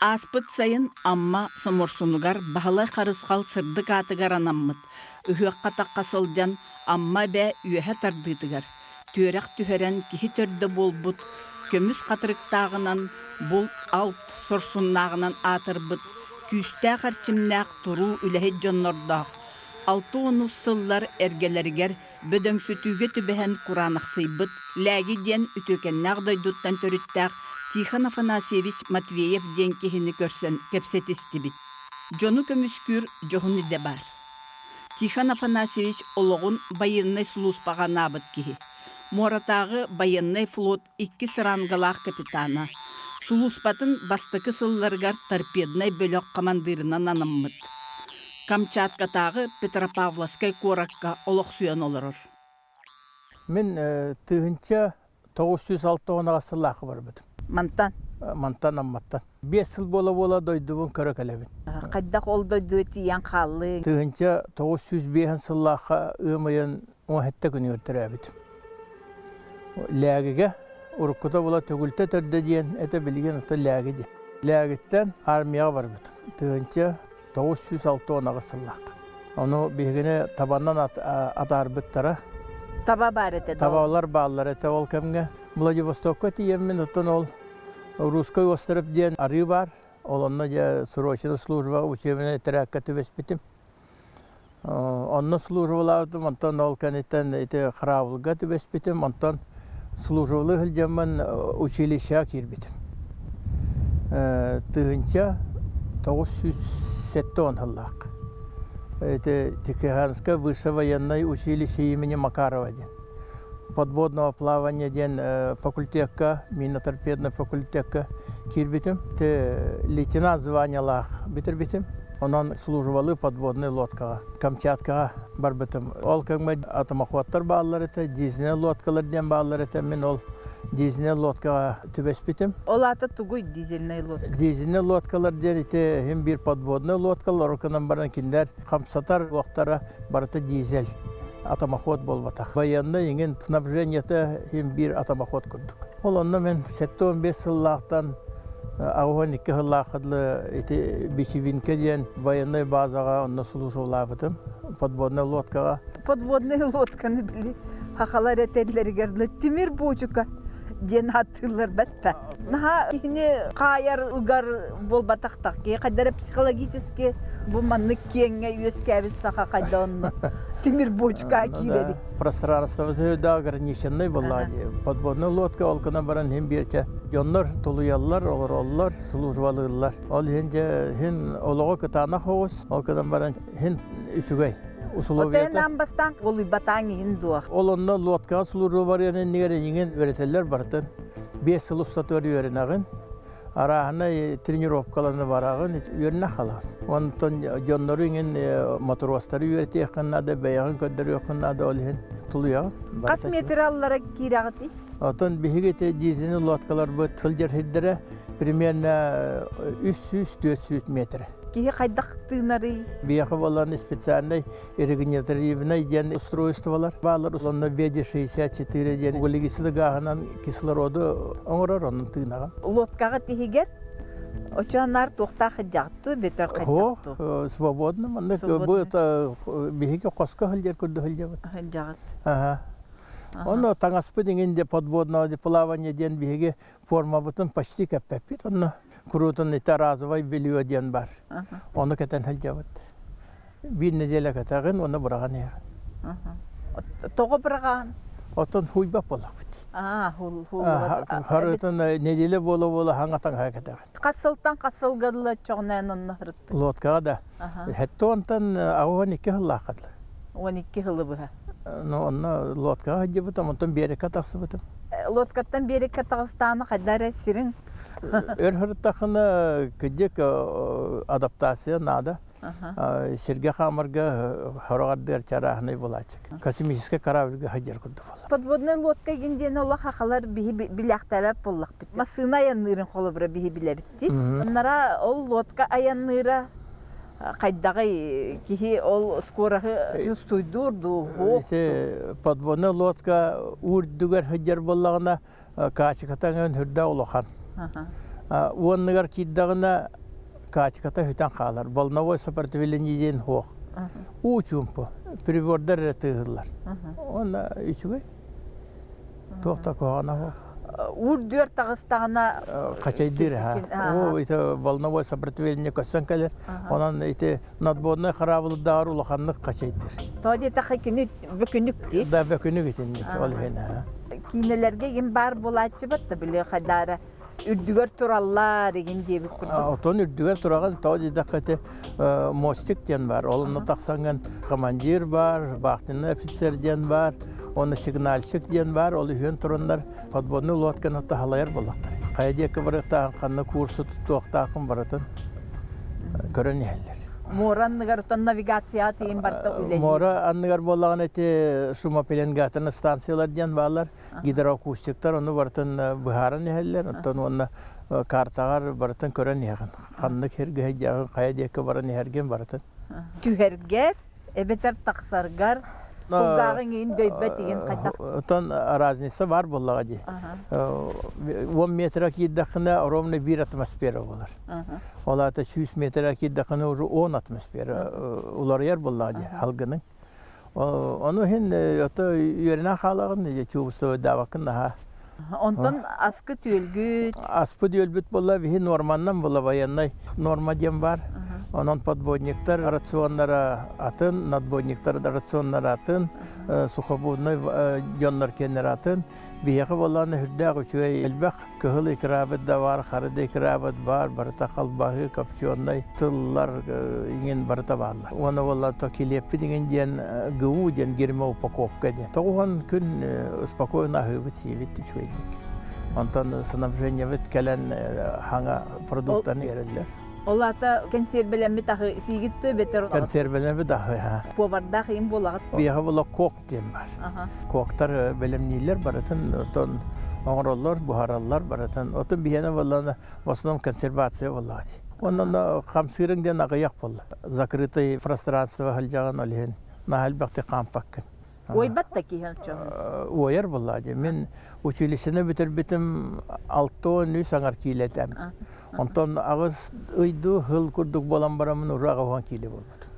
Ааспыт сайын Амма Соморсунугар Баһылай Харысхал сырдык аатыгар анаммыт ыһыахха-тахха сылдьан Амма эбэ үөһэ тардыытыгар түөрэх түһэрэн киһи төрдө буолбут көмүс хатырыктааҕынан булт-алт сорсуннааҕынан аатырбыт күүстээх эрчимнээх туруу үлэһит дьоннордоох 60-ус сыллар эргэлэригэр бөдөҥсүтүүгэ түбэһэн кураанахсыйбыт Лээги диэн үтүөкэннээх дойдуттан төрүттээх Тихон Афанасьевич Матвеев диэн киһини көрсөн кэпсэтистибит. Дьону көмүскүүр дьоһун идэ баар. Тихон Афанасьевич олоҕун байыаннай сулууспаҕа анаабыт киһи. Муоратааҕы байыаннай флот иккис рангалаах капитана. Сулууспатын бастакы сылларыгар торпеднай бөлөх хамандыырынан анаммыт. Камчаткатааҕы Петропавловскай куоракка олохсуйан олорор. Мин 1968 сыллаахха барбытым. Мантан? Мантан Амматтан. 5 сыл буола-буола дойдубун көрө кэлэбин. Хайдах ол дойдуга тиийэн хааллыҥ? 1905 сыллаахха ыам ыйын 17 күнүгэр төрөөбүтүм. Лээгигэ уруккута була Төгүлтэ төрдө диэн этэ билигин ото Лээги диэн. Лээгиттэн армияҕа барбытым. 1968 сыллаахха. Ону биһигини табанан атаарбыттара. Таба баар этэ Табалар бааллар этэ ол кэмҥэ. Владивостокка тиийэммин оттон ол Русский остров диэн арыы баар. Ол онно дьэ срочная служба учебнай этэрээккэ түбэспитим. Онно службалаабытым, онтон ол кэнниттэн ити хараабылга түбэспитим, онтон службалыы сылдьаммын училищеҕа киирбитим. 1970 сыллаах. Ити Тихоокеанское высшее военное училище имени Макарова диэн. Подводного плавания диэн факультекка, минно-торпедный факультекка киирбитим. Лейтенант званиелаах бүтэрбитим. Онон службалыы подводный лодкаҕа Камчаткаҕа барбытым. Ол кэмҥэ атомохваттар бааллар этэ, дизельнэй лодкалар диэн бааллар этэ. Мин ол дизельнэй лодкаҕа түбэспитим. Ол аата тугуй дизельнэй лодка? Дизельнэй лодкалар диэн ити иһин биир подводный лодкалар, ол гынан баран кинилэр хамсатар уохтара барыта дизель. Атомоход буолбатах. Военный иҥин снабжениета иһин биир атомоход курдук. Ол онно мин 75 сыллаахтан 82 сыллаахха дылы ити Бичевинка диэн военнай базаҕа онно службалаабытым подводнай лодкаҕа. Подводнай лодканы били хахалар этэллэригэр тимир буочука диэн ааттыыллар бэтта. Наһаа киһини хаайар ыгар буолбатахтах киһи хайдара психологически бу маннык киэҥҥэ үөскээбит саха хайда онно тимир бочка киирэри. Пространство да ограниченный была. Подводная лодка ол гынан баран иһин биэрчэ дьоннор тулуйаллар, олороллор, службалыыллар. Ол иһин дьэ иһин олоҕо кытаанах оҕус, ол гынан баран иһин үчүгэй условията. Отен бастаан олуйбатаан иһин дуо? Ол онно лодкаҕа служба барыан иннигэр эйигин үөрэтэллэр барытын. 5 сыл устатыгар үөрэнэҕин. Арааһынай тренировкаланы бараҕын, үөрэнэ хаалаҕын. Онтон дьоннору иҥин матростары үөрэтиэххин наада, бэйэҕин көрдөрүөххүн наада, ол иһин тулуйаҕын. Хас метр аллара киирэҕитий? Оттон биһиги ити дизельный лодкаларбыт сылдьар сирдэрэ примерно 300-400 метр. Киһи хайдах тыынарый? Биһиэхэ буолан специальный регенеративный диэн устройстволар баалар. Онно ВД-64 диэн углекислый гааһынан кислороду оҥорор, онон тыынаҕын. Лодкаҕа тиһигэр очооннар туохтаах сылдьаҕыт бетер хайдах Свободно. Маннык бу это биһиги хоско сылдьар курдук сылдьабыт. Сылдьаҕыт. Аха. Онно таҥаспыт иҥин де подводного плавания диэн биһиги формабытын почти кэппэппит. Онно куруутун ити разовай белье диэн бар. Ону кэтэн сылдьабыт. Биир нэдиэлэ кэтэҕин уонна быраҕан иһэҕин. Тоҕо быраҕаҕын? Оттон хууйбат буоллахпыт. Аа, Харытын нэдиэлэ буола-буола хаҥа таҥаһа кэтэҕин. Хас сылтан хас сылга дылы оччоҕунаан онно сырыттыҥ? Лодкаҕа да. Хэтте онтон 12 сыллаахха дылы. 12 сылы быһа. Ну, онно лодкаҕа сылдьыбытым, онтон биэрэккэ тахсыбытым. Лодкаттан биэрэккэ таҕыстааны хайда эрэ сириҥ? Өр сырыттаххына, кырдьык, адаптация наада. Сиргэ хаамарга сорох ардыгар чарааһынай буолааччы. Космическай корабльга сылдьар курдук буолар. Подводная лодка гин диэн олох хахалар биһи билээхтээбэт буоллахпыт. Массыына айанныырын холобура биһи билэбит дии. Оннара ол лодка айанныыра хайдаҕый киһи ол скороһы чувствуйдуур дуу, суох дуу? Подводная лодка үрдүгэр сылдьар буоллаҕына, качеката өҥөн үрдэ улахан. Уонныгар киирдэҕинэ качката сүтэн хаалар. Волновой сопротивление диэн суох. Уу чуумпу. Прибордар эрэ тыаһыыллар. Уонна үчүгэй. Туох да куһаҕана суох. Үрдүөр таҕыстаҕына хачайдыыр ha. О, ити волновой сопротивление көссөн кэлэр. Онон ити надводный хараабылдааҕар улаханнык хачайдыыр. То диэтэххэ кини бөкүнүк дии. Да, бөкүнүк итинник ол иһин. Киинэлэргэ им баар буолааччыбат да били хайдаара үрдүгэр тураллар игин диэбит курдук. Отон үрдүгэр тураҕын тоҕо диэтэххэ ити мостик диэн бар. Ол онно тахсаҥҥын командир бар, вахтенный офицер диэн бар, уонна сигнальщик диэн бар. Ол үһүөн тураннар подводный лодканы таһалайар буоллахтар. Хайа диэки барыахтааҕын, ханна курсу туттуохтааххын барытын көрөн иһэллэр. Муора анныгар оттон навигация тиийин барыта үлэлиир. Муора анныгар буоллаҕына ити шумопеленгаторный станциялар диэн бааллар. Гидроакустиктар ону барытын быһааран иһэллэр. Оттон уонна картаҕар барытын көрөн иһэҕин. Ханнык сиргэ сылдьаҕын, хайа диэки баран иһэргин барытын. Түһэргэр, эбэтэр тахсаргар кулгааҕыҥ иһин дөйбөт иһин хайдах? Оттон разница баар буоллаҕа дии. 10 метра киирдэххинэ ровно биир атмосфера буолар. Ол аата 100 метра киирдэххинэ уже 10 атмосфера уларыйар буоллаҕа дии халгының. Ону иһин ото үөрэнэн хаалаҕын, чуубустабайдаабаккын наһаа. Онтон аскы түөлгүт? Аспыт үөлбүт буолла, биһи норманнан буолла военнай норма диэн бар. Онон подводниктар рационнара атын, надводниктар рационнара атын, сухопутный дьоннор киэннэр атын. Биһиэхэ буоллаҕына сүрдээх үчүгэй элбэх кыһыл икрабыт да баар, хара да икрабыт баар, барыта халбаһыы, копченый тыллар иҥин барыта бааллар. Уонна буолла то килиэппит иҥин диэн ГУ диэн гермоупаковка диэн. 90 күн спокойно аһыыбыт, сиибит үчүгэйдик. Онтон снабжениебит кэлэн хаҥа продуктаны берэллэр. Ол аата кэнсиэрбэлэммит аһы сиигит дуо эбэтэр Консервелэммит аһы, ха. Повардаах иин буолаҕыт? Биһиэхэ буола кок диэн бар. Коктар бэлэмнииллэр барытын отон оҥороллор, буһараллар барытын. Отун биһиэнэ буоллаҕына в основном консервация буоллаҕа дии. Онон хамсыырыҥ диэн аҕыйах буолла. Закрытый пространство сылдьаҕын ол иһин наһаа элбэхтик хаампаккын. Уойбат да киһи оччоҕо? Уойар буоллаҕа дии. Мин училищены бүтэрбитим 63 аҥар киилэтэ. Онтон аҕыс ыйдуу сыл курдук буолан бараммын уже аҕыс киилэ буолбутум.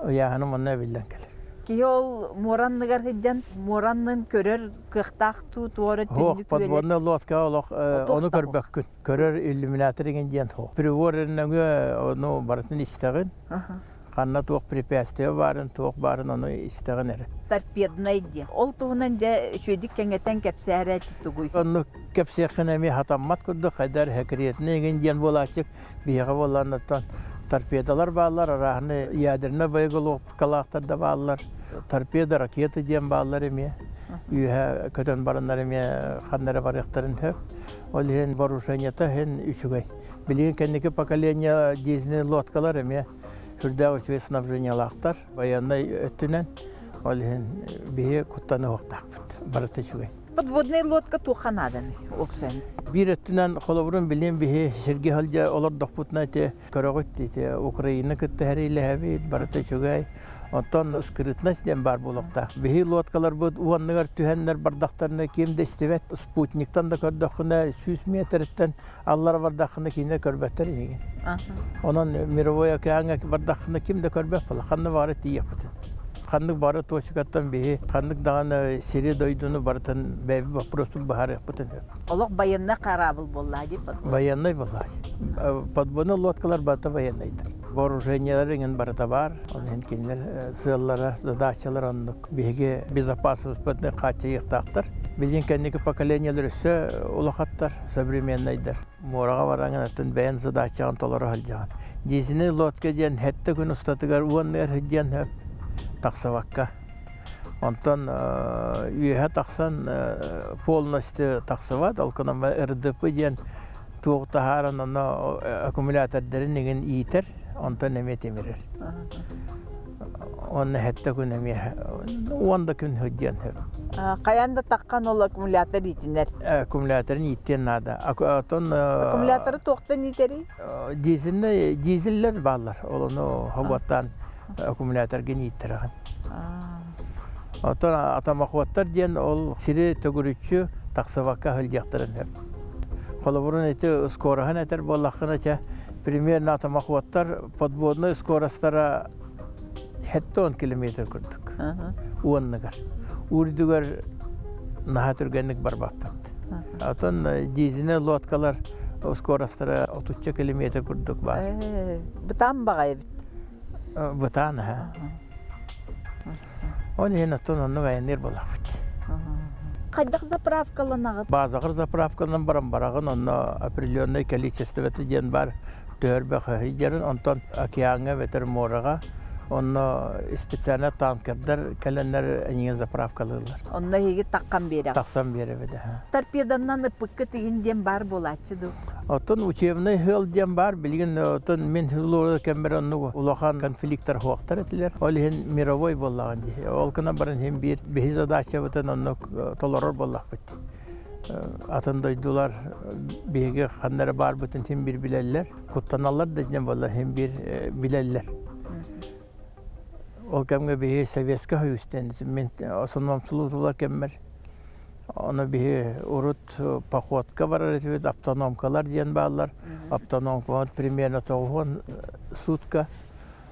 Ыйааһыным онно эбиллэн кэлэр. Киһи ол муора анныгар сылдьан, муора аннын көрөр кыахтаах туу туора түннүк подводная лодка олох ону көрбөккүн. Көрөр иллюминатор игин диэн суох. Прибор нөҥүө ону барытын истэҕин. Ханна туох препятствие баарын, туох баарын ону истэҕин эрэ. Торпеднай диэн. Ол туһунан дьэ үчүгэйдик кэҥэтэн кэпсээрэ тугуй? Оннук кэпсиэххин эмиэ хатаммат курдук хайдар секретный игин диэн буолааччык биһиэхэ буоллааннартан торпедалар бааллар, арааһыны ядернай боеголовкалаахтар да бааллар, торпеда, ракета диэн бааллар эмиэ. Үөһэ көтөн бараннар эмиэ ханна эрэ барыахтарын сөп. Ол иһин вооружениета иһин үчүгэй. Билигин кэнники поколение дизельный лодкалар эмиэ сүрдээх үчүгэй снабжениелаахтар военнай өттүнэн. Ол иһин биһи куттаныахтаахпыт. Барыта үчүгэй. Подводная лодка туохха нааданы уопсайын? Биир өттүнэн холобурун билин биһи сиргэ сылдьа олордохпутуна ити көрөҕүт ити Украина кытта сэриилэһэбит, барыта үчүгэй. Оттон скрытность диэн баар буолуохтаах. Биһи лодкаларбыт уонныгар түһэннэр бардахтарына ким да истибэт. Спутниктан да көрдөххүнэ 100 метрттэн аллара бардаххына кинилэр көрбөттөр инигин. Онон мировой океаҥҥа бардаххына ким да көрбөт буола. Ханна баҕара тиийиэхпитин. Ханнык бары точкаттан биһи ханнык даҕаны сири-дойдуну барытын бэйэбит боппуруоспут быһаарыахпытын сөп. Олох военный корабль буоллаа дии Военный буоллаа дии. Подводный лодкалар барыта военныйдар. Вооружениелар иҥин барыта баар. Ол иһин кинилэр сыаллара, задачалара оннук. Биһиги безопасностьпытын хааччыйыахтаахтар. Билигин кэнники поколениелар өссө улахаттар, современнайдар. Муораҕа бараҥын атын бэйэн задачаҕын толоро сылдьаҕын. Дизельнэй лодка диэн сэттэ күн устатыгар уонныгар сылдьыан сөп тахсыбакка. Онтон үөһэ тахсан полностью тахсыбат, ол гынан РДП диэн туох таһааран онно аккумулятордарын иҥин иитэр, онтон эмиэ тимирэр. Уонна сэттэ күн эмиэ 10 да күн сылдьыан сөп. Хайаан да таххан ол аккумулятор иитинэр. Аккумуляторын ииттиэн наада. Оттон Аккумуляторы туохтан иитэрий? Дизельнэй дизеллэр бааллар. Ол ону хобуоттаан аккумуляторгын ииттэрэҕин. Оттон атомохваттар диэн ол сири төгүрүччү тахсыбакка сылдьыахтарын сөп. Холобурун ити скороһын этэр буоллаххына, чэ, примерно атомохвоттар подводной скоростара 70 километр курдук. Уонныгар. Үрдүгэр наһаа түргэнник барбаппыт. Отон дизельнэй лодкалар скоростара отучча километр курдук баар. Бытаан баҕайы эбит. Бытаан аха. Ол иһин оттон оннук айанныыр буоллахпыт. Хайдах заправкаланаҕыт? Баазаҕар заправкаланан баран бараҕын, онно определенное количествота диэн бар төһөрбөх сылдьарын, онтон океаҥҥа эбэтэр муораҕа онно специально танкердар кэлэннэр эйигин заправкалыыллар. Онно эһиги таххан биэрэҕит? Тахсан биэрэбит. Торпеданнан ыппыккыт игин диэн баар буолааччы дуу? Оттон учебный сыл диэн баар, билигин оттон мин сыллары кэммэр оннук улахан конфликттар суохтар этилэр. Ол иһин мировой буоллаҕын дии. Ол гынан баран иһин биир биһи задачабытын оннук толорор буоллахпыт. Атын дойдулар биһиги ханна эрэ баарбытын син биир билэллэр. Куттаналлар да диэн буолла син биир билэллэр. Ол кэмҥэ биһи Советскай Союзтан мин основном службалар кэммэр ону биһи урут походка барар этибит, автономкалар диэн бааллар. Автономкабыт примерно 90 сутка.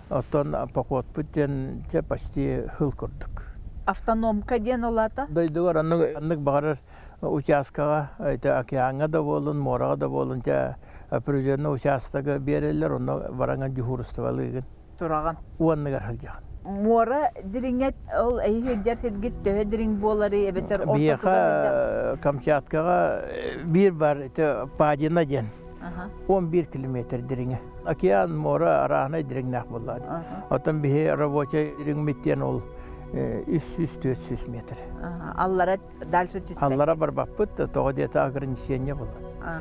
Оттон походпут диэн чэ почти сыл курдук. Автономка диэн ол аата? Дойдугар оннук оннук баҕарар участкаҕа, это океаҥҥа да буоллун, муораҕа да буоллун, чэ определенный участогы биэрэллэр, онно бараҥҥын дьуһуурустубалыыгын. Тураҕын. Уонныгар сылдьаҕын. Муора дириҥэ ол эһиги сылдьар сиргит төһө дириҥ буоларый эбэтэр ортотугар Биһиэхэ Камчаткаҕа биир бар ити Падина диэн 11 километр дириҥэ. Океан, муора арааһынай дириҥнээх буоллаҕа. Оттон биһи рабочай дириҥмит диэн ол 300-400 метр. Аллара дальше түспэт. Аллара барбаппыт, тоҕо диэтэ ограничение буолла.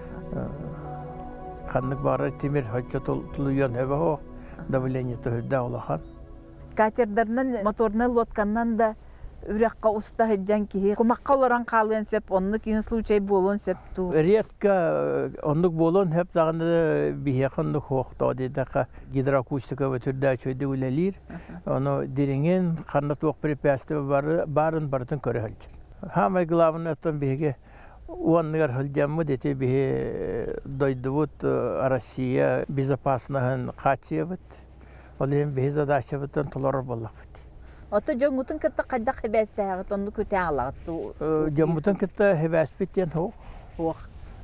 Ханнык баҕарар тимир оччо тулуйуон сөбө суох, давление төһүрдээх улахан. Катердарынан, моторнай лодканнан да үрэххэ уста сылдьан киһи кумахха олорон хаалыан сөп, оннук иһин случай буолуон сөп дуу? Редко оннук буолуон сөп даҕаны биһиэхэ оннук суох тоҕо диэтэххэ гидроакустика өтүрдээх үчүгэйдик үлэлиир. Ону дириҥин, ханна туох препятствие баарын барытын көрө сылдьар. Самое главное оттон биһиги уонныгар сылдьаммыт ити биһи дойдубут Россия безопасноһын хааччыйабыт. Ол иһин биһи задачабытын толорор буоллахпыт. Ото дьоҥҥутун кытта хайдах сибээстэһэҕит, оннук үтэ алаҕыт дуу? Дьоммутун кытта сибээспит диэн суох. Суох.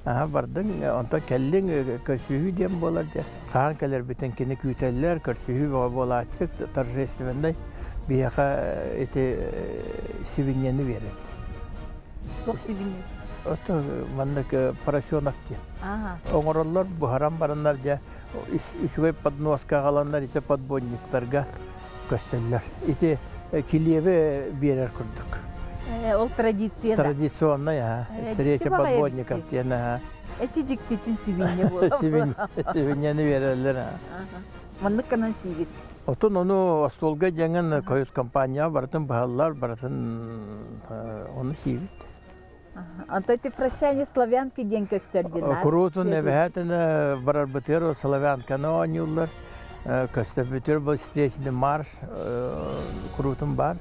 Аха бардыҥ, онтон кэллиҥ, көрсүһүү диэн буолар дьэ. Хаһан кэлэрбитин кини күүтэллэр, көрсүһүү бөҕө буолааччы, торжественнай биһиэхэ ити сибинньэни биэрэллэр. Туох сибинньэ? Ото маннык поросенок диэн. Оҥороллор, буһаран бараннар дьэ үчүгэй подноска аҕаланнар ити подбонниктарга көссөллөр. Ити килиэби биэрэр курдук. Ол традиция да? Традиционный, а. Встреча подводников диэн, а. Эчи дьиктитин сибиинньэ буолар. Сибиинньэни биэрэллэр. Маннык гынан сиигит. Отон ону остуолга дьэҥин кают-компания барытын быһаллар, барытын ону сиибит. Онто ити прощание славянки диэн көстөр динар. Куруутун эбэһээтинэ барарбытыгар славянканы оонньууллар. Көстөрбүтүгэр бу встречный марш куруутун бар.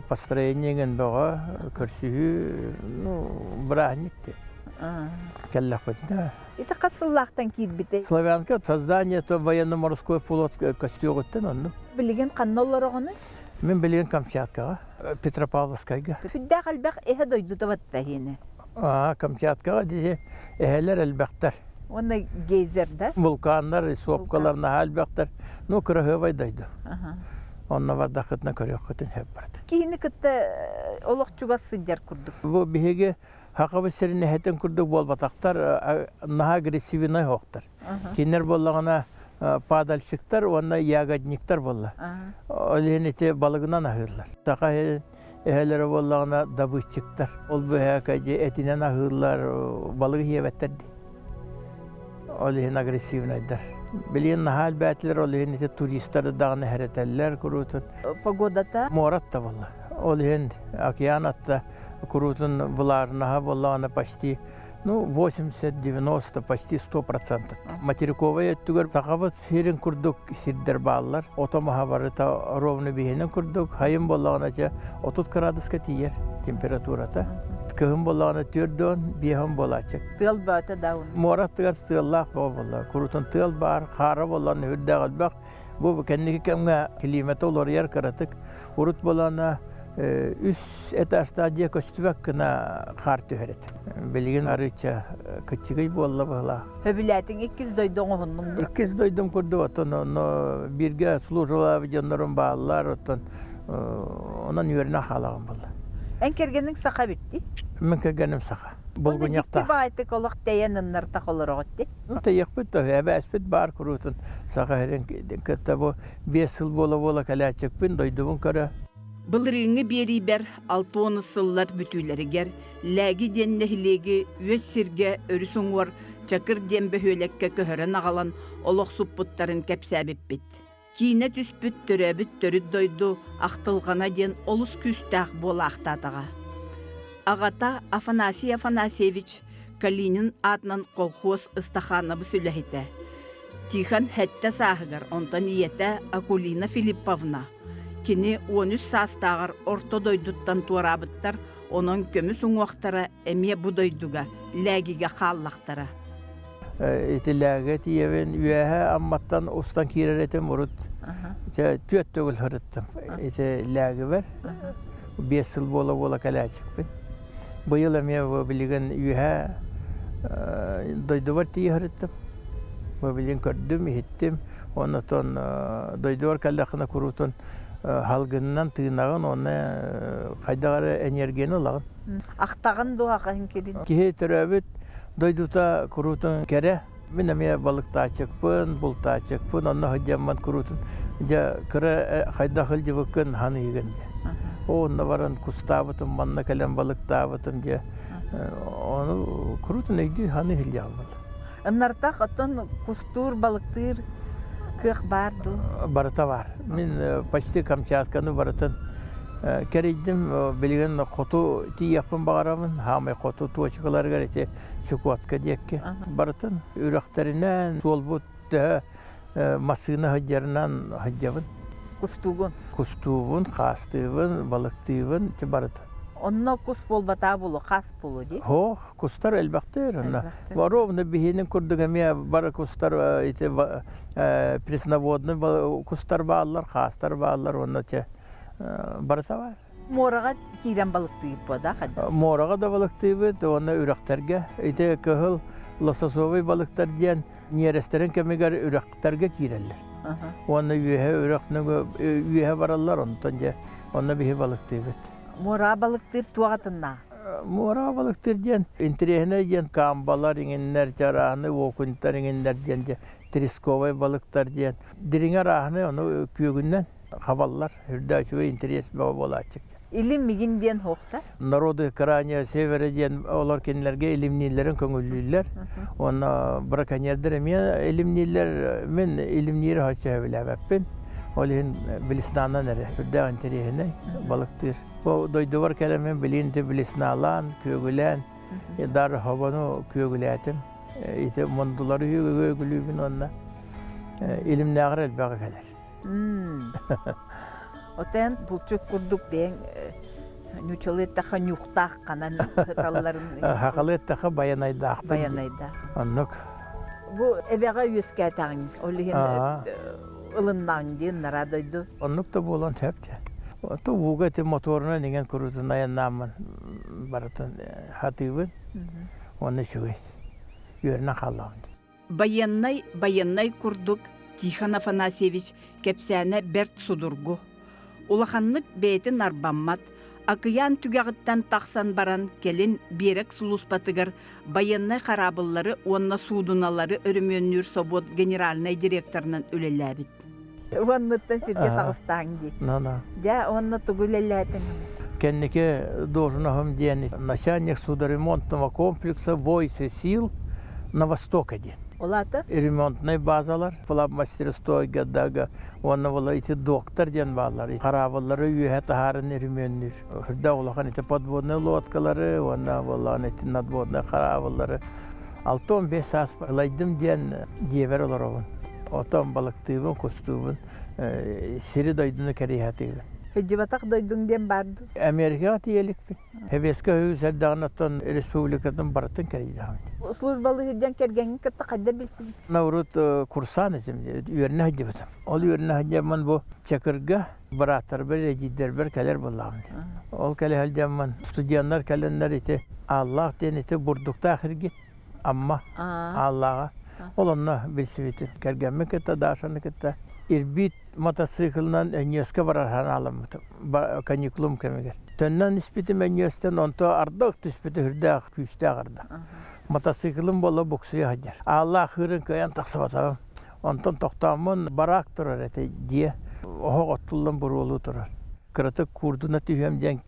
Построение бөҕө, көрсүһүү, ну, бырааһынньык диэн. Кэллэхпитинэ. Ити хас сыллаахтан киирбитий? Славянка создание то военно-морской флот көстүөҕүттэн оннук. Билигин ханна олороҕунуй? Мин билигин Камчаткаҕа, Петропавловскайга. Сүрдээх элбэх эһэ дойдута батта иһиэнэ. Аа, Камчаткаҕа дии эһэлэр элбэхтэр. Уонна гейзер да? Вулканнар, сопкалар наһаа элбэхтэр. Ну, кыраһыабай дойду. Онно бардаххытына көрүөххүтүн сөп барыт. Киһини кытта олох чугас сылдьар курдук. Бу биһиги Хахабыт сирин эһэтин курдук буолбатахтар, наһаа агрессивнай оһохтор. Кинилэр буоллаҕына падальщиктар уонна ягодниктар буолла. Ол иһин ити балыгынан аһыыллар. Саха эһэлэрэ буоллаҕына добытчиктар. Ол быһака этинэн аһыыллар, балыгы сиэбэттэр дии. Ол иһин агрессивнайдар. Билигин наһаа элбээтилэр, ол иһин ити туристары даҕаны хэрэтэллэр куруутун. Погодата? Муорат да буолла. Ол иһин океан атта куруутун влажнаһа буоллаҕына почти ну 80-90 почти 100%. Материковай өттүгэр сахабыт сирин курдук сирдэр бааллар. Ото маһа барыта ровно биһинин курдук. Хайын буоллаҕына чэ 30 градуска тиийэр температурата. Кыһын буоллаҕына түөрт биэһин буолааччы. Тыал бөөтө да Муора аттыгар тыаллаах бөҕө буолла. Курутун тыал баар, хаара буоллаҕына үрдээх элбэх. Бу кэнники кэмҥэ климата уларыйар кыратык. Урут буоллаҕына үс этажтаах дьиэ көстүбэт гына хаар түһэр этэ. Билигин арыычча кыччыгый буолла быһылаах. Сөбүлээтиҥ иккис дойду оҥоһуннуҥ дуо? Иккис дойдум курдук оттон онно бииргэ службалаабыт дьоннорум бааллар, оттон онон үөрэнэ хаалаҕым буолла. Эн кэргэниҥ саха эбит дии? Мин кэргэним саха. Уонна дьикти баайтык олох тэйэн ыннартах олороҕут дии? Тэйиэхпит да эбээспит баар куруутун саха сирин кытта бу 5 сыл буола-буола кэлээччикпин, дойдубун көрө. Былырыыҥҥы биэриибэр 60 сыллар бүтүүлэригэр Лээги диэн нэһилиэги үөс сиргэ өрүс уҥуор Чакыр диэн бөһүөлэккэ көһөрөн аҕалан олохсуппуттарын кэпсээбиппит. Киинэ түспүт төрөөбүт төрүт дойду ахтылҕана диэн олус күүстээх буолаахтаатаҕа. Аҕата Афанасий Афанасьевич Калинин аатынан колхуос ыстахаанабыс үлэһитэ. Тихон сэттэ сааһыгар, онтон ийэтэ Акулина Филипповна кини 13 саастааҕар орто дойдуттан туораабыттар, онон көмүс уҥуохтара эмиэ бу дойдуга, Лээгигэ хааллахтара. Ити Лээгэ тиийэбин үөһэ Амматтан устан киирэр этим урут чэ түөрт төгүл сырыттым. Ити Лээгибэр 5 сыл буола-буола кэлээччикпин. Быйыл эмиэ билигин үөһэ дойдубар тиийэ сырыттым. Бу билигин көрдүм, иһиттим. Оннотон дойдубар кэллэххинэ куруутун салгынынан тыынаҕын уонна хайдах эрэ энергияны ылаҕын. Ахтаҕын дуо хаһын кирин? Киһи төрөөбүт дойдута куруутун кэрэ. Мин эмиэ балыктааччыкпын, бултааччыкпын, онно сылдьаммын куруутун дьэ кыра хайдах сылдьыбыккын саныыгын дьэ. Онно баран кустаабытым, манна кэлэн балыктаабытым дьэ. Ону куруутун өйдүү саныы сылдьаҕын. Ыннартах оттон кустуур, балыктыыр кыах баар дуу? Барыта баар. Мин почти Камчатканы барытын кэрийдим. Билигин хоту тиийиэхпин баҕарабын. Хаамай хоту точкаларыгар ити Чукотка диэки. Барытын үрэхтэринэн, суолбут төһө массыына сылдьарынан сылдьабын. Кустуугун? Кустуубун, хаастыыбын, балыктыыбын, барытын. Онно кус буолбатаа буолуо, хаас буолуо дии? Һоох, кустар элбэхтэр онно. Ровно биһинин курдук эмиэ бары кустар ити пресноводный кустар бааллар, хаастар бааллар уонна че барыта бар. Муораҕа киирэн балыктыыбыт да хайдах? Муораҕа да балыктыыбыт уонна үрэхтэргэ. Ити кыһыл лососовый балыктар диэн ньиэрэстэрин кэмигэр үрэхтэргэ киирэллэр. Уонна үөһэ үрэх үөһэ бараллар, онтон дьэ онно биһи балыктыыбыт. Муораҕа балыктыыр туох атыннаа? Муораҕа балыктыыр диэн интэриэһинэй диэн камбалар иҥиннэр, чарааһыны окуньтар иҥиннэр диэн дьэ тресковай балыктар диэн дириҥэ арааһыны ону күөгүнэн хабаллар. Үрдэ үчүгэй интэриэс бөҕө буолааччык. Илим мигин диэн хуохта? Народы Крайнего Севера диэн олор кинилэргэ илимнииллэрин көҥүллүүллэр. Уонна браконьердар эмиэ илимнииллэр. Мин илимниири хаччы сөбүлээбэппин. Ол иһин блеснанан эрэ үрдээх интэриэһинэй балыктыыр. Бу дойдубар кэлэммин билигин ити блесналаан, күөгүлээн, дар хобону күөгүлээтим. Ити мундулары күөгүлүүбүн уонна илимнээҕэр элбэҕи кэлэр. Отен булчут курдук бэйэҥ ньучалы эттэххэ ньухтаах ханан ыталларын Хахалы эттэххэ байанайдаахпын. Байанайдаах. Оннук. Бу эбэҕэ үөскээтэҕиҥ, ол иһин ылыннаҕыҥ диэн нараа дойду. Оннук да буолан сөп дьэ. Ото ууга ити моторунан иҥэн курутун айаннааммын барытын хатыыбын. Уонна үчүгэй. Үөрэнэн хааллаҕым дии. Байыаннай байыаннай курдук Тихон Афанасьевич кэпсээнэ бэрт судургу. Улаханнык бэйэтин арбаммат, акыйаан түгэҕиттэн тахсан баран кэлин биэрэк сулууспатыгар байыаннай хараабыллары уонна суудуналары өрөмүөннүүр собуот генеральнай директорынан үлэлээбит. Уоннуттан сиргэ таҕыстааҥ дии. Дьэ, уонна тугу үлэлээтиҥ? Кэнники должноһым диэн начальник судоремонтного комплекса войск и сил на Востоке диэн. Ол аата? Ремонтнай базалар, плавмастерстойга дага, уонна була ити доктор диэн бааллар. Хараабыллары үөһэ таһааран ремоннүүр. Үрдэ улахан ити подводный лодкалары уонна буоллаҕына ити надводный хараабыллары 65 саас ылайдым диэн дьиэбэр олоробун. Отон балыктыыбын, кустуубун, сири-дойдуну кэрийэ сатыыбын. Сылдьыбатах дойдуҥ диэн баар дуу? Америкаҕа тиийэ иликпин. Сэбиэскэй Союз эрдэҕинэ оттон республикатын барытын кэрийдэҕим. Службалыы сылдьан кэргэҥҥин кытта хайдах билсибит? Урут курсан этим, үөрэнэ сылдьыбытым. Ол үөрэнэ сылдьаммын бу Чакырга бырааттарбар, эдьиийдэрбэр кэлэр буоллаҕым. Ол кэлэ сылдьаммын студеннар кэлэннэр ити Ааллаах диэн ити бурдуктаах иргит Амма Ааллааҕа. Ол онно билсибитим. Кэргэммин кытта, Дашаны кытта Ирбит мотоциклынан Өнньүөскэ барар санааламмытым каникулум кэмигэр. Төннөн испитим Өнньүөстэн, онто ардах түспүтэ сүрдээх күүстээх ардах. Мотоциклым буола буксуйа сылдьар. Ааллаах хыырын кыайан тахсыбатаҕым. Онтон тохтооммун бараак турар этэ дьиэ. Оһох оттуллан буруолуу турар. Кыратык куурдуна түһүөм диэн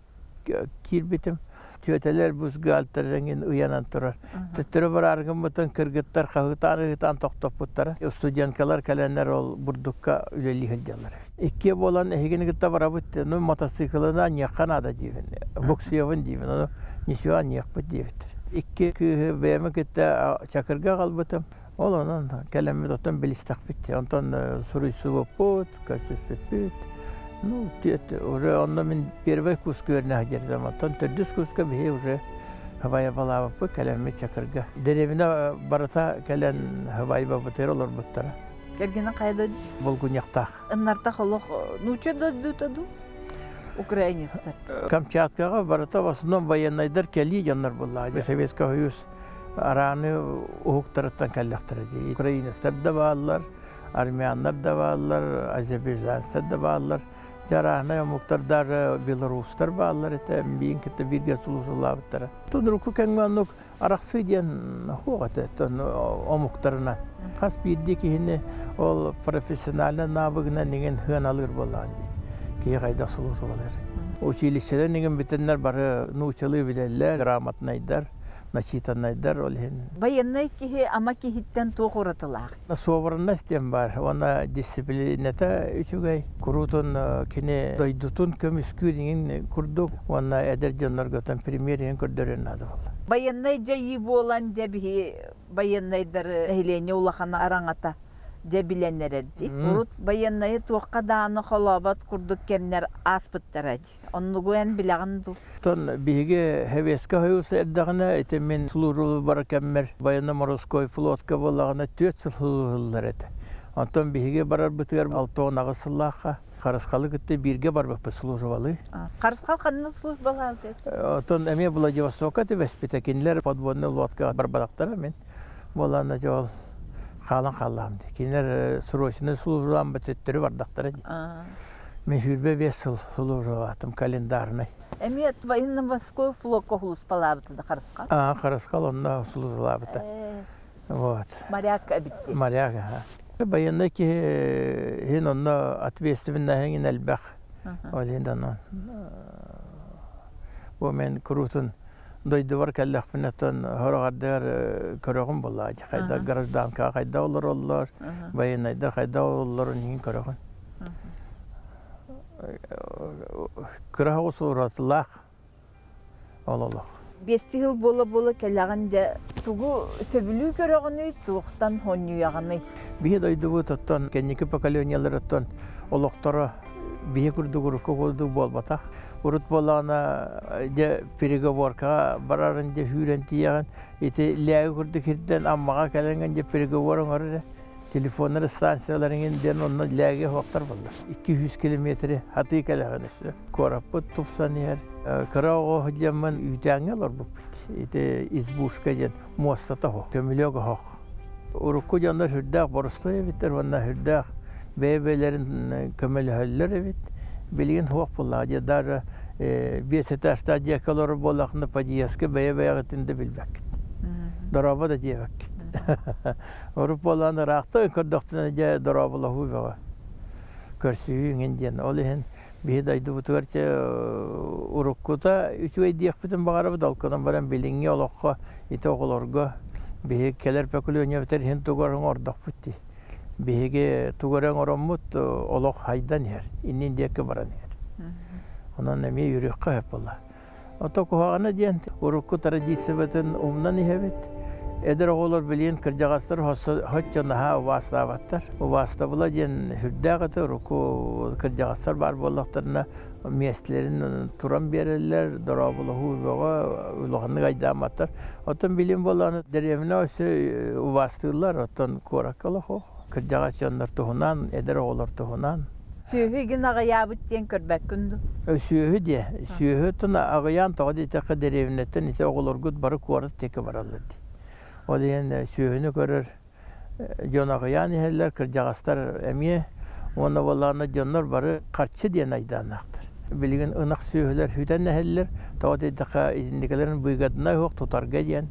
киирбитим. Түөтэлэр бюстгальтер эҥин ыйанан турар. Төттөрү бараары гыммытын кыргыттар хаһыытаан-ыһыытаан тохтоппуттара. Студенткалар кэлэннэр ол бурдукка үлэлии сылдьаллар. Иккиэ буолан эһигини кытта барабыт, ну мотоциклынан аньыахха наада диибин, буксуйабын диибин, ону ничего аньыахпыт диэбиттэр. Икки кыыһы бэйэми кытта Чакырга аҕалбытым. Ол онон кэлэммит оттон билистэхпит. Онтон суруйсубуппут, көрсүспүппүт. Ну, уже онно мин первый курска үөрэнэ сылдьарым. Оттон төрдүс курска биһи уже Хабайбалаабыппыт, кэлэммит Чакырга. Дэриэбинэ барыта кэлэн Хабайбабытыгар олорбуттара. Кэргэнэ хайа дойду? Булгуньяхтаах. Ыннартах олох нуучча дойдута дуу? Украинецтар. Камчаткаҕа барыта в основном военнайдар кэлии дьоннор буоллаҕа. Советский Союз арааны уһуктарыттан кэллэхтэрэ дии. Украинецтар да бааллар, армяннар да бааллар, азербайджанецтар да бааллар. Дьарааһынай омуктар даже белорустар бааллар этэ, миин кытта бииргэ служалаабыттара. Тунруку кэмҥэ оннук арахсыы диэн суох этэ омуктарынан. Хас биирдии киһини ол профессиональнай навыгынан иҥин сыаналыыр буоллаҕын дии. Киһи хайдах службалыыр. Училищедан иҥин бүтэннэр бары нуучалыы билэллэр, грамотнайдар, начитаннайдар ол иһин. Байыаннай киһи ама киһиттэн туох уратылаах? Суобарыннас диэн баар уонна дисциплинета үчүгэй. Куруутун кини дойдутун көмүскүүр иҥин курдук уонна эдэр дьоннорго премьер иҥин көрдөрүөн наада буолла. Байыаннай дьайыы буолан дьэ биһи байыаннайдары нэһилиэнньэ улахан араҥата дьэ билэн эрэрдик. Урут байыаннайы туохха даҕаны холообот курдук кэмнэр ааспыттара дии. Оннугу эн билэҕин дуу? Оттон биһиги Советскай Союз эрдэҕинэ ити мин службалыы барар кэммэр военно-морской флотка буоллаҕына түөрт сыл служыллар этэ. Онтон биһиги барарбытыгар 68 сыллаахха Харысхалы кытта бииргэ барбыппыт службалыы. Харысхал ханна службалаабыт? Оттон эмиэ Владивостокка түбэспитэ. Кинилэр подводный лодкаҕа барбатахтара мин. Буолаанна дьэ ол хаалан хааллаҕым дии. Кинилэр срочный службалаан төттөрү бардахтара дии. Мин 25 сыл службалаатым календарный. Эмиэ военно-морской флокка сулууспалаабыта да Харысхал? Аа, Харысхал онно службалаабыта. Вот. Моряк эбитти. Моряк, аха. Военный киһи иһин онно ответственноһын элбэх. Ол иһин онон бу мен куруутун дойдубар кэллэхпинэ оттон сорох ардыгар көрөҕүн буоллаҕа хайда гражданкаҕа хайда олороллор, военнайдар хайда олороллорун иһин көрөҕүн. Кыра оҕус уратылаах ол олох. Биэсти сыл буола-буола кэлэҕин дьэ тугу сөбүлүү көрөҕүнүй, туохтан хонньуйаҕыный? Биһи дойдубут оттон кэнники поколениелар оттон олохторо биһи курдук урукку курдук буолбатах. Урут буоллаҕына дьэ переговоркаҕа барарын дьэ сүүрэн тиийэҕин ити лээги курдук ирдэн Аммаҕа кэлэҥҥин дьэ переговор оҥорор эрэ телефоннар станцияларыҥын диэн онно лээги оһохтор буолла. 200 километри хатыы кэлэҕин өссө. Куораппыт тупсан иһэр. Кыра оҕо диэммин үүтээҥҥэ олорбуппут. Ити избушка диэн муостата оһох, көмүлүөк оһох. Урукку дьоннор сүрдээх боростуой эбиттэр уонна сүрдээх бэйэ-бэйэлэрин көмөлөһөллөр эбит. Билигин суох буоллаҕа дии даже биэс этажтаах дьиэкэ олорор буоллаххына подъездка бэйэ-бэйэҕитин да билбэккит. Дорообо да диэбэккит. Урут буолан ыраахтан көрдөхтүнэ дьэ дорооболоһуу бөҕө. Көрсүһүү иҥин диэн. Ол иһин биһи дойдубутугар чэ уруккута үчүгэй диэхпитин баҕарабыт, ол гынан баран билиҥҥи олоххо ити оҕолорго биһи кэлэр поколениебытыгар иһин тугу эрэ оҥордохпут дии. Биһиги тугу эрэ оҥороммут олох хайдан иһэр, иннин диэки баран иһэр. Онон эмиэ үөрүөххэ сөп буолла. Ото куһаҕана диэн урукку традициябытын умнан иһэбит. Эдэр оҕолор билигин кырдьаҕастар соччо наһаа убаастаабаттар. Убаастабыла диэн сүрдээх этэ, урукку кырдьаҕастар баар буоллахтарына миэстэлэрин туран биэрэллэр, дорооболоһуу бөҕө, улаханнык айдаамматтар. Оттон билим буоллаҕына дэриэбинэ өссө убаастыыллар, оттон куоракка олох суох. Кырдьаҕас дьоннор туһунан, эдэр оҕолор туһунан. Сүөһү игин аҕыйаабыт диэн көрбөккүн дуу? Сүөһү диэ. Сүөһү оттон аҕыйаан тоҕо диэтэххэ дэриэбинэттэн ити оҕолоргут бары куорат диэки бараллар дии. Ол иһин сүөһүнү көрөр дьон аҕыйаан иһэллэр, кырдьаҕастар эмиэ. Уонна буоллаҕына дьоннор бары харчы диэн айдааннаахтар. Билигин ынах сүөһүлэр сүтэн иһэллэр. Тоҕо диэтэххэ итинникэлэрин быыгадына суох тутарга диэн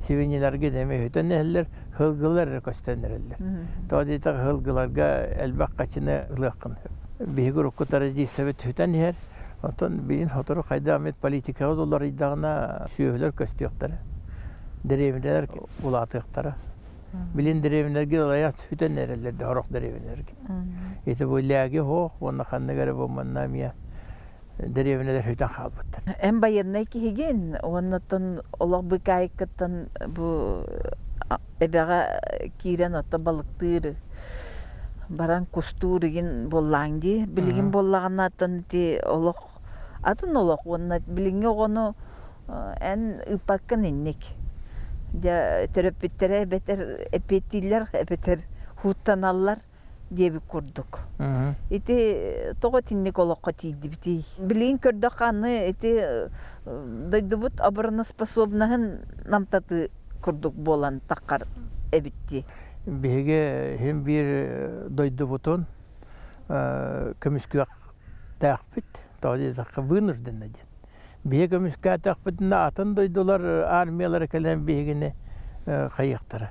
свиньилэргэ эмиэ сүтэн иһэллэр, һылгылар эрэ көстөн эрэллэр. Тоҕо диэтэххэ һылгыларга элбэх хачыны ылыаххын сөп. Биһиги урукку традициябыт сүтэн иһэр. Оттон билигин сотору хайдах эмит политикаҕа уларыйдаҕына сүөһүлэр көстүөхтэрэ. Дэриэбинэлэр улаатыахтара. Билин дэриэбинэлэргэ ылайах сүтэн эрэллэр да сорох дэриэбинэлэргэ. Ити бу лээги суох уонна ханнык эрэ бу манна эмиэ дэриэбинэлэр сүтэн хаалбыттар. Эн байыаннай киһигин уоннаттан олох быкаайыккыттан бу эбэҕэ киирэн оттон балыктыыр баран кустуур игин буоллаан дии. Билигин буоллаҕына оттон ити олох атын олох уонна билиҥҥи оҕону эн ыыппаккын инник. Дьэ төрөппүттэрэ эбэтэр эппиэттииллэр эбэтэр һууттаналлар диэбит курдук. Ити тоҕо итинник олоххо тиийдибитий? Билигин көрдөххө аны ити дойдубут обороноспособноһын намтатыы курдук буолан таххар эбит дии. Биһиги иһин биир дойдубутун көмүскүөхтээхпит. Тоҕо диэтэххэ вынужденно диэн. Биһиги көмүскээтэхпитинэ атын дойдулар армиялара кэлэн биһигини хайыахтара.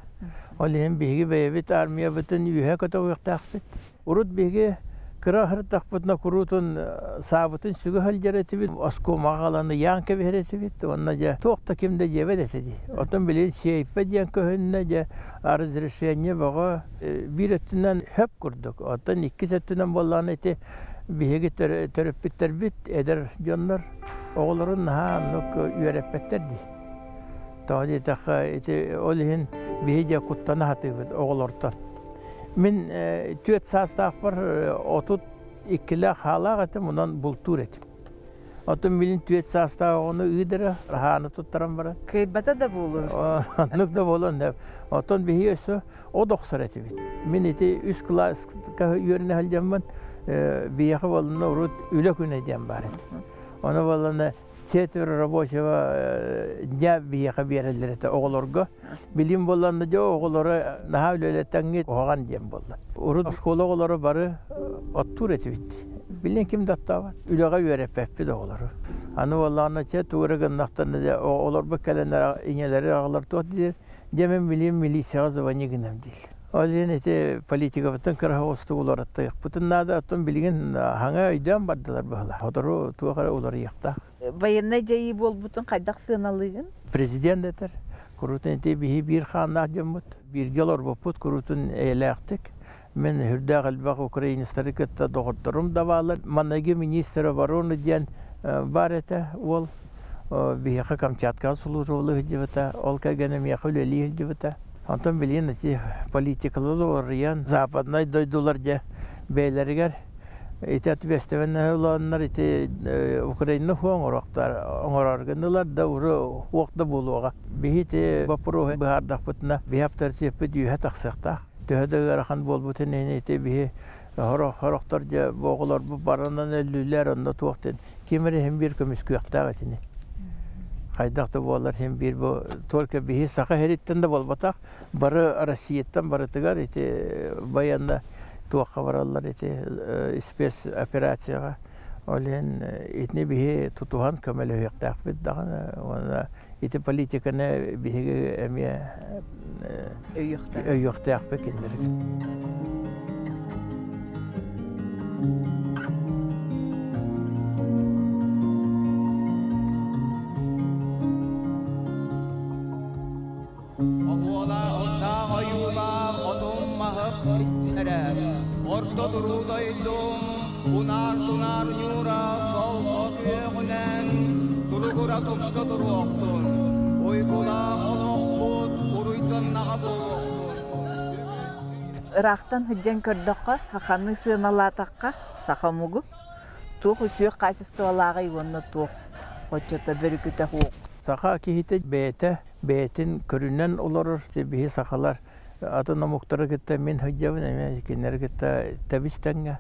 Ол иһин биһиги бэйэбит армиябытын үөһэ көтөҕүөхтээхпит. Урут биһиги кыра аһырдахпытына куруутун саабытын сүгэ сылдьар этибит, оскуомаҕа аҕалан ыйаан кэбиһэр этибит уонна дьэ туох да ким да диэбэт этэ дии. Оттон билигин сейфэ диэн көһүннэ дьэ разрешение бөҕө биир өттүнэн хөп курдук. Оттон иккис өттүнэн буоллаҕына ити биһиги төрөппүттэрбит эдэр дьоннор оҕолорун наһаа оннук үөрэппэттэр дии. Тоҕо диэтэххэ ити ол иһин биһи дьэ куттана сатыыбыт оҕолортон. Мин түөрт саастаахпар 32-лээх хаалаах этим, онон бултуур этим. Оттон билин түөрт саастаах оҕону ыыдара, хааны туттаран баран. Кыайбата да буолуо. Оннук да буолуон да. Оттон биһиги өссө от охсор этибит. Мин ити үс кылааска үөрэнэ сылдьаммын биһиэхэ буоллунна урут үлэ күнэ диэн баар этэ. Ону буоллунна четверо рабочего дня биһиэхэ биэрэллэр этэ оҕолорго. Билим буолланна дьэ оҕолоро наһаа үлэлэтэҥҥит куһаҕан диэн буолла. Урут оскуола оҕолоро бары оттуур этибит. Билин ким да оттообот. Үлэҕэ үөрэппэппит оҕолору. Аны буоллаҕына чэ тугу эрэ гыннахтарына дьэ оҕолорбут кэлэннэр ийэлэри аҕалар туох диир Дьэ мин билим милицияҕа звони гынам дииллэр. Ол иһин ити политикабытын кыра соҕустук уларыттыахпытын наада, оттон билигин хаҥа өйдөөн бардылар быһыылаах. Сотору туох эрэ уларыйыахтаах. Военнай дьайыы буолбутун хайдах сыаналыыгын? Президент этэр, куруутун ити биһи биир хааннаах дьоммут, бииргэ олорбуппут куруутун эйэлээхтик. Мин сүрдээх элбэх украинецтары кытта доҕотторум да бааллар. Маныгы министр обороны диэн баар этэ уол. Биһиэхэ Камчаткаҕа службалыы сылдьыбыта, ол кэргэнэ миэхэ үлэлии сылдьыбыта. Онтон билигин ити политикалары уларыйан, западнай дойдулар дьэ бэйэлэригэр ити ответственность ыланнар ити Украина хуо оҥоруохтар оҥорор гыннылар да уже уох да буолуоҕа. Биһи ити боппуруоһу быһаардахпытына биһи авторитеппит үөһэ тахсыахтаах. Төһө да ыарахан буолбутун иһин ити биһи сорохтор дьэ бу оҕолорбут баранан өллүлэр онно туох диэн ким эрэ иһин биир көмүскүөхтээх итини. Хайдах да буоллар син биир бу только биһи Саха сириттэн да буолбатах бары Россияттан барытыгар ити военно туохха бараллар ити спецоперацияҕа ол иһин итини биһи тутуһан көмөлөһүөхтээхпит даҕаны уонна ити политиканы биһиги эмиэ өйүөхтээхпит кинилэри. Оһуолаах ойуулаах отум-маһым эрэ, орто туруу дойдум унаар-тунаар ньуура солко күөҕүнэн туругура тупса туруохтун, уйгулаах олохпут уруй. кыаннаҕа буолуохтун. Ыраахтан сылдьан көрдөххө, саханы сыаналаатахха, саха омугу туох үчүгэй хаачыстыбалааҕый уонна туох оччото бөрүкүтэ суох. Саха киһитэ бэйэтэ бэйэтин көрүнэн олорор. Биһи сахалар атын омуктары кытта мин сылдьабын эмиэ кинилэри кытта тэбис тэҥҥэ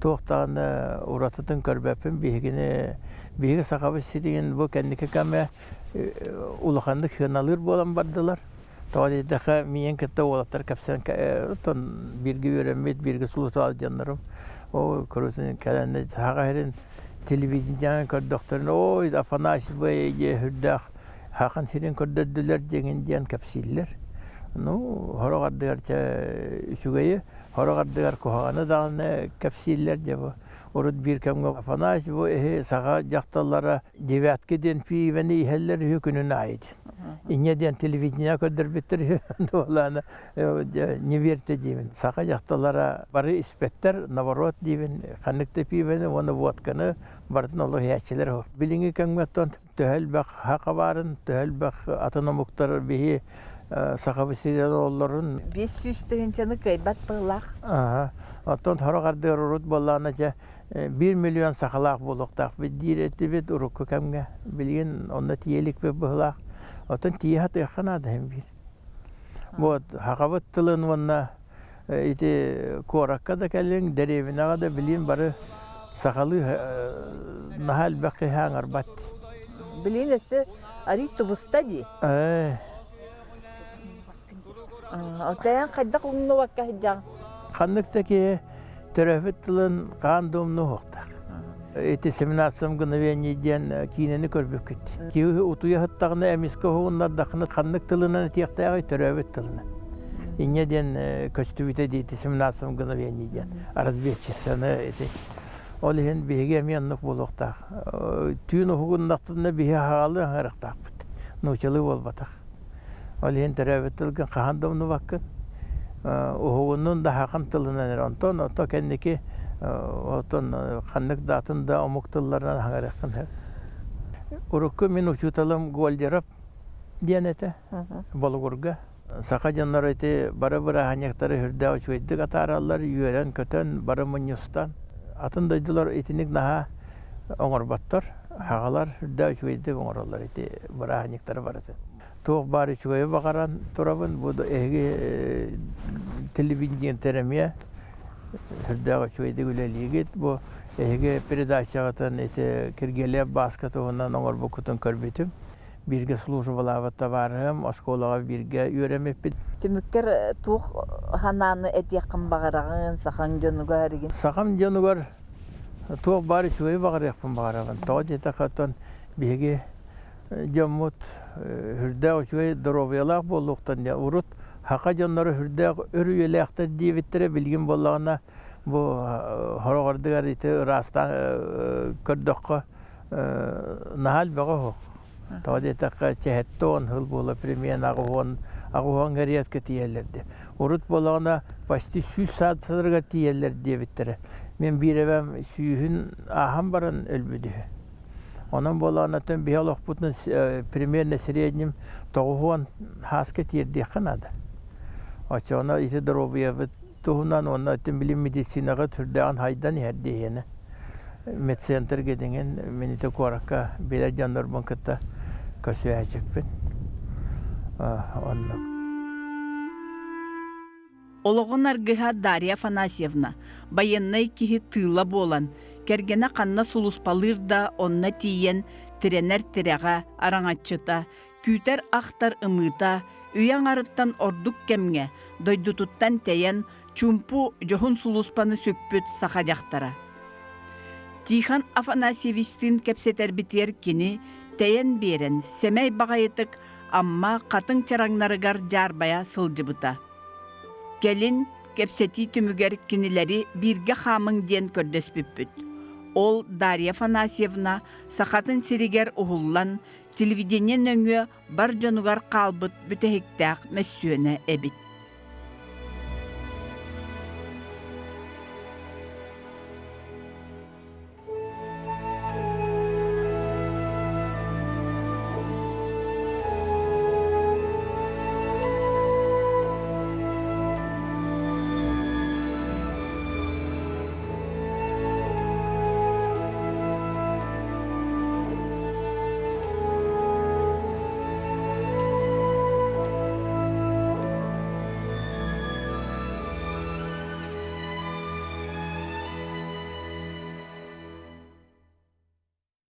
туох даҕаны уратытын көрбөппүн. Биһигини биһиги Сахабыт сиригин бу кэнники кэмэ улаханнык сыаналыыр буолан бардылар. Тоҕо диэтэххэ, миигин кытта уолаттар кэпсээн оттон бииргэ үөрэммит, бииргэ сулусаал дьоннорум оо курутун кэлэннэ саха сирин телевидениеҕа көрдөхтөрүнэ ой Афанасий дьиэ үрдээх хахан сирин көрдөрдүлэр диэҥин диэн кэпсииллэр. Ну, сорох ардыгар чэ үчүгэйи, сорох ардыгар куһаҕаны даҕаны кэпсииллэр дьэ бу. Урут биир кэмҥэ Афанасий бу эһи саха дьахталлара девятка диэн пиибэни иһэллэр үһү күнүн аайы диэн. Инньэ диэн телевидение көрдөрбүттэр үһү дуолаана не верьте диибин. Саха дьахталлара бары испэттэр, наоборот диибин, ханнык да пиибэни уонна водканы барытын олох иһээччилэр. Билиҥҥи кэмҥэ оттон төһө элбэх саха баарын, төһө элбэх атын омуктар биһи Сахабыт сиригэр олороллорун 500 тыһыынчаны кыайбат быһыылаах. Аха. Оттон сорох ардыгар урут буоллаҕына дьэ 1 миллион сахалаах буолуохтаахпыт диир этибит урукку кэмҥэ. Билигин онно тиийэ иликпит быһыылаах. Оттон тиийэ сатыахха наада иһин биир. Вот сахабыт тылын уонна ити куоракка да кэлиҥ, дэриэбинэҕэ да билигин бары сахалыы наһаа элбэх киһи аҥарбат. Билигин өссө арый тубуста дии. Ээ. Оттон хайдах умнубакка сылдьаҕын? Ханнык да киһи төрөппүт тылын хаан да умнуохтаах. Ити 17 мгновений диэн киинэни көрбүккүт. Киһи утуйа сыттаҕына эмискэ уһугуннардаххына ханнык тылынан этиэхтээҕий төрөөбүт тылынан. Инньэ диэн көстүбүтэ дии ити 17 мгновений диэн разведчицаны ити. Ол иһин биһиги эмиэ оннук буолуохтаах. Түүн уһугуннахтарына биһи аһаҕалыы аһарыахтаахпыт. Нуучалыы буолбатах. Ол иһин төрөөбүт тылгын хаһан да умнубаккын. Уһугуннун да хахан тылынан эрэ. Онтон ото кэнники оттон ханнык да атын да омук тылларынан хаҥарыаххын сөп. Урукку мин учууталым Гольдеров диэн этэ Болугурга. Саха дьонноро ити бары бырааһынньыктары үрдээх үчүгэйдик атаараллар, үөрэн-көтөн, бары мунньустан. Атын дойдулар итинник наһаа оҥорботтор, аҕалар үрдээх үчүгэйдик оҥороллор ити бырааһынньыктары барытын. Туох баар үчүгэйи баҕаран турабын, бу эһиги телевидениетэр эмиэ үрдээх үчүгэйдик үлэлиигит. Бу эһиги передачаҕытын ити Киргиэлэп Бааска туһунан оҥорбуккутун көрбүтүм. Бииргэ службалаабыт табаарыһым, оскуолаҕа бииргэ үөрэммиппит. Түмүккэр туох санааны этиэххин баҕараҕын сахаҥ дьонугар игин? Сахам дьонугар туох баар үчүгэйи баҕарыахпын баҕарабын. Тоҕо диэтэххэ, оттон биһиги дьоммут үрдээх үчүгэй доруобуйалаах буолуохтан диэн урут саха дьонноро үрдээх өр үйэлээхтэр диэбиттэрэ билигин буоллаҕына бу хороҕордугар ити ыраастаан көрдөххө наһаа элбэҕэ суох. Тоҕо диэтэххэ, чэһэттэ сыл буола примерно аҕыһуон редко тиийэллэр диye. Урут буоллаҕына почти 100 саатсаларыгар тиийэллэр диэбиттэрэ. Мин биир эбэм сүүһүн ааһан баран өлбүт үһү. Онон буоллаҕына биһи олохпутун примерно среднем 90 хааска тиэрдиэххэ наада. Оччоҕуна ити доруобуйабыт туһунан уонна өттүн билим медицинаҕа сүрдээҕин хайдан иһэр диэһиэнэ. Медцентр гидиҥин мин ити куоракка билэр дьоннорбун кытта көрсүһээччикпин. Оннук. Олоҕун аргыһа Дарья Афанасьевна байыаннай киһи тыыла буолан, кэргэнэ ханна сулууспалыыр да онно тиийэн тирэнэр тирэҕэ, араҥаччыта, күүтэр-ахтар ымыыта үйэ аҥарыттан ордук кэмҥэ дойдутуттан тэйэн чуумпу дьоһун сулууспаны сүкпүт саха дьахтара. Тихон Афанасьевичтыын кэпсэтэрбитигэр кини тэйэн биэрэн сэмэй баҕайытык Амма хатыҥ чараҥнарыгар дьаарбайа сылдьыбыта. Кэлин кэпсэтии түмүгэр кинилэри бииргэ хаамыҥ диэн көрдөспүппүт. Ол Дарья Афанасьевна Сахатын сиригэр уһуллан телевидение нөҥүө бар дьонугар хаалбыт бүтэһиктээх мөссүөнэ эбит.